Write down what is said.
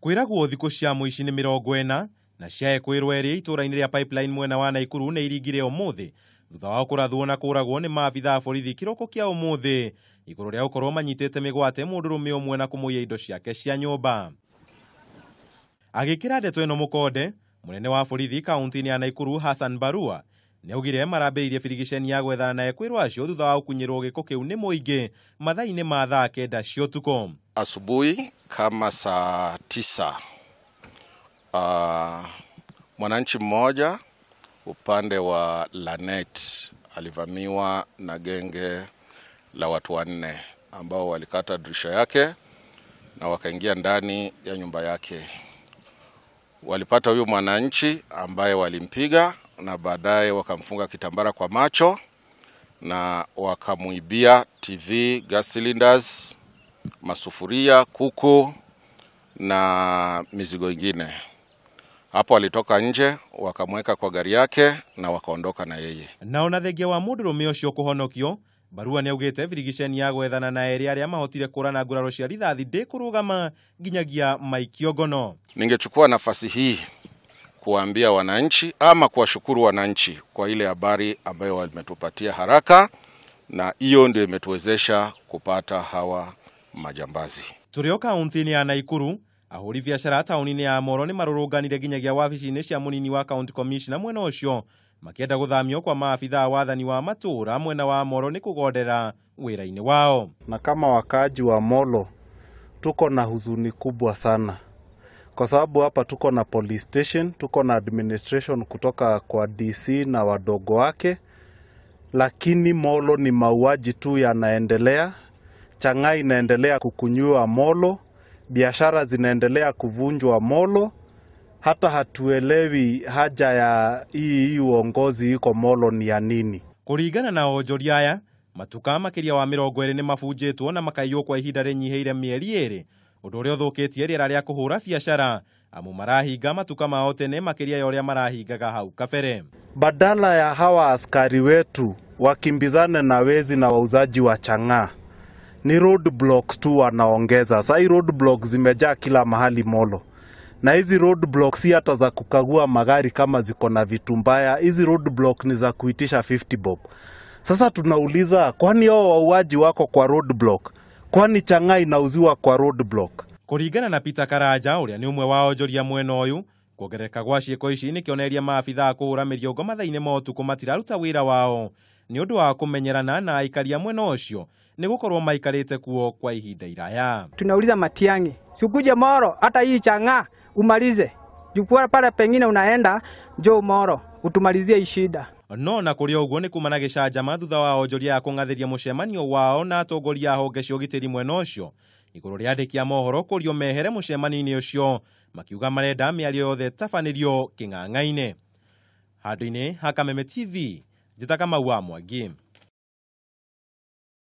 Kwĩragwo thikũ cia mũici nĩ 40 na cia ekwĩrwo erĩ itũũra-inĩ rĩa Pipeline mwena wa Naikuru nĩ iringire ũmũthĩ thutha wao kũrathwo na kũragwo nĩ maabitha a borithi kĩroko kĩa ũmũthĩ igũrũ rĩa gũkorwo manyitĩte mĩgwate mũndũrũme ũmwe na kũmũiya indo ciake cia nyũmba. Agĩkĩra ndeto ĩno mũkonde, mũnene wa borithi kaunti-inĩ ya Naikuru Hassan Barua nĩaugire marambĩrĩirie birigiceni ya gwethana na ekwĩrwo acio thutha wa gũkunyĩrwo gĩko kĩu nĩ mũingĩ mathaa-inĩ ma thaa 9 cia ũtukũ. Asubuhi kama saa 9, mwananchi mmoja upande wa Lanet alivamiwa na genge la watu 4 ambao walikata dirisha yake na wakaingia ndani ya nyumba yake. Walipata huyu mwananchi ambaye walimpiga na baadaye wakamfunga kitambara kwa macho na wakamuibia TV, gas cylinders, masufuria, kuku na mizigo ingine. Hapo walitoka nje wakamweka kwa gari yake na wakaondoka na yeye. Na ona thengia wa mũndũrũme ũcio kũhonokio, Barua nĩaugĩte birigiceni ya gwethana na erĩ arĩa mahotire kũrana nguraro cia rithathi ndĩkũrũgama nginyagia maikio ngono. Ningechukua nafasi hii kuambia wananchi ama kuwashukuru wananchi kwa ile habari ambayo wametupatia haraka, na hiyo ndio imetuwezesha kupata hawa majambazi. Tũrĩ o kaunti-inĩ ya Naikuru, ahũri biacara taũni-inĩ ya Moro nĩ marũrũnganire nginyagia wabici-inĩ cia mũnini wa county commissioner mwena ũcio makĩenda gũthamio kwa maabitha a wathani wa matũũra mwena wa Moro nĩ kũgondera wĩra-inĩ wao. Na kama wakaaji wa Molo tuko na huzuni kubwa sana, kwa sababu hapa tuko na police station, tuko na administration kutoka kwa DC na wadogo wake, lakini Molo ni mauaji tu yanaendelea. Chang'aa inaendelea kukunywa Molo, biashara zinaendelea kuvunjwa Molo. Hata hatuelewi haja ya hii uongozi iko Molo ni ya nini. Kũringana na onjoria aya, matuka makĩria wa 20 nĩ mabunjĩtwo na makaiywo kwa ihinda rĩnyihĩire mĩeri 2, ũndũ ũrĩa ũthũkĩtie rĩera rĩa kũhũra biacara amu marahinga matuka mao tene makĩria ya ũrĩa marahingaga hau kabere. Badala ya hawa askari wetu wakimbizane na wezi na wauzaji wa chang'aa, ni road blocks tu wanaongeza. Sasa hii road blocks zimejaa kila mahali Molo. Na hizi road blocks si hata za kukagua magari kama ziko na vitu mbaya. Hizi road block ni za kuitisha 50 bob. Sasa tunauliza, kwani hao wauaji wako kwa road block? Kwani chang'aa inauziwa kwa road block? Kũringana na Peter Karanja ũrĩa nĩ ũmwe wa onjoria mwena ũyũ, kuongerereka gwa ciĩko ici nĩ kĩonereria maabitha a kũhũra mĩrĩongo mathaa-inĩ ma ũtukũ matiraruta wĩra wao nĩ ũndũ wa kũmenyerana na aikari a mwena ũcio nĩ gũkorwo maikarĩte kuo kwa ihinda iraya. Tunauliza Matiang'i, sikuje Moro hata hii chang'aa umalize. Jukua pale pengine unaenda njoo Moro utumalizie hii shida. No na kũrĩ ũguo nĩ kuma na gĩcanjama thutha wa onjoria ya kũng'athĩria mũcemanio wao na atongoria a honge cia ũgitĩri mwena ũcio igũrũ rĩa andĩki a mohoro kũrio mehere mũcemanio-inĩ ũcio makiuga marenda mĩario yothe ĩtabanĩrio kĩng'ang'a-inĩ. Handũ-inĩ ha Kameme TV, njĩta Kamau wa Mwangi.